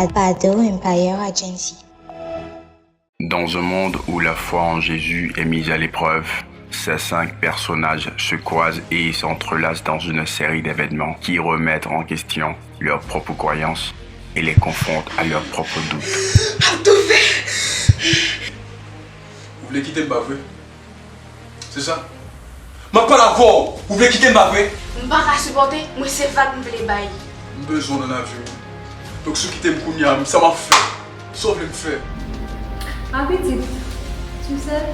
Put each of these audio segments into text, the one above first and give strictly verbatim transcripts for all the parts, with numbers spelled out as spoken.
Pado Empire Agency. Dans un monde où la foi en Jésus est mise à l'épreuve, ces cinq personnages se croisent et s'entrelacent dans une série d'événements qui remettent en question leurs propres croyances et les confrontent à leurs propres doutes. M ap toufe. Ou vle kite m, pa vre? Se sa? M ap pale avè w! Ou vle kite m, pa vre? M pa ka sipòte, mwen se vag m vle bay. M bezwen w nan lavi m. Donk, si w kite m kounye a, sa m ap fè? Sa w vle m fè? Ma petite, tu sais,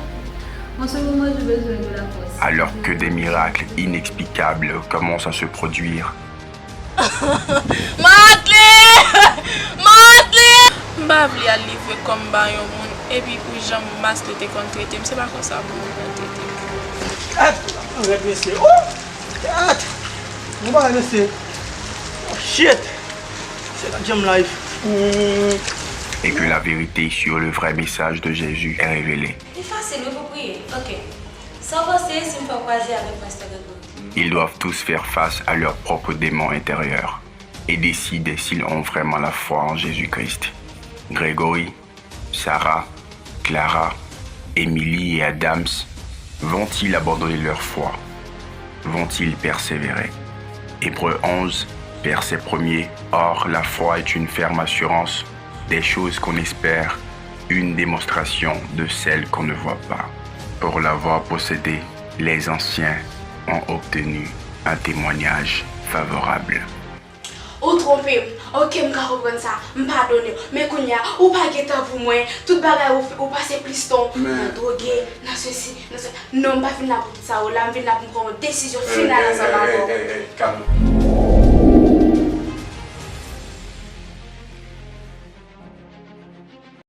en ce moment, j'ai besoin de la force. Alors que des miracles inexplicables commencent à se produire, Martely! Martely! M pa vle al livre kò m ba yon moun, epi pou jan Martely te konn trete m, se pa konsa pou moun nan trete m. Gad! Gad mesye! Oh! Gad! Bon bagay mesye! Oh shit! Se gad jan m life! Et que la vérité sur le vrai message de Jésus est révélée. Li fasil wi pou priye. Ok. Sa w panse si m fè w kwaze avèk Pastè Gregory? Ils doivent tous faire face à leurs propres démons intérieurs et décider s'ils ont vraiment la foi en Jésus-Christ. Gregory, Sarah, Clara, Emily et Adams vont-ils abandonner leur foi? Vont-ils persévérer? Hébreux onze, verset premier. Or, la foi est une ferme assurance des choses qu'on espère, une démonstration de celles qu'on ne voit pas. Pour l'avoir possédé, les anciens ont obtenu un témoignage favorable. Ou twonpe m. Ok, m ka konprann sa. M padone w. Men kounye a, ou pa gen tan pou mwen. Tout bagay ou, ou pase plis tan w nan dwoge, nan sesi, nan sela. Non, m pa vin la pou tout sa yo la. M vin la pou m pran yon desizyon final ansanm avè w.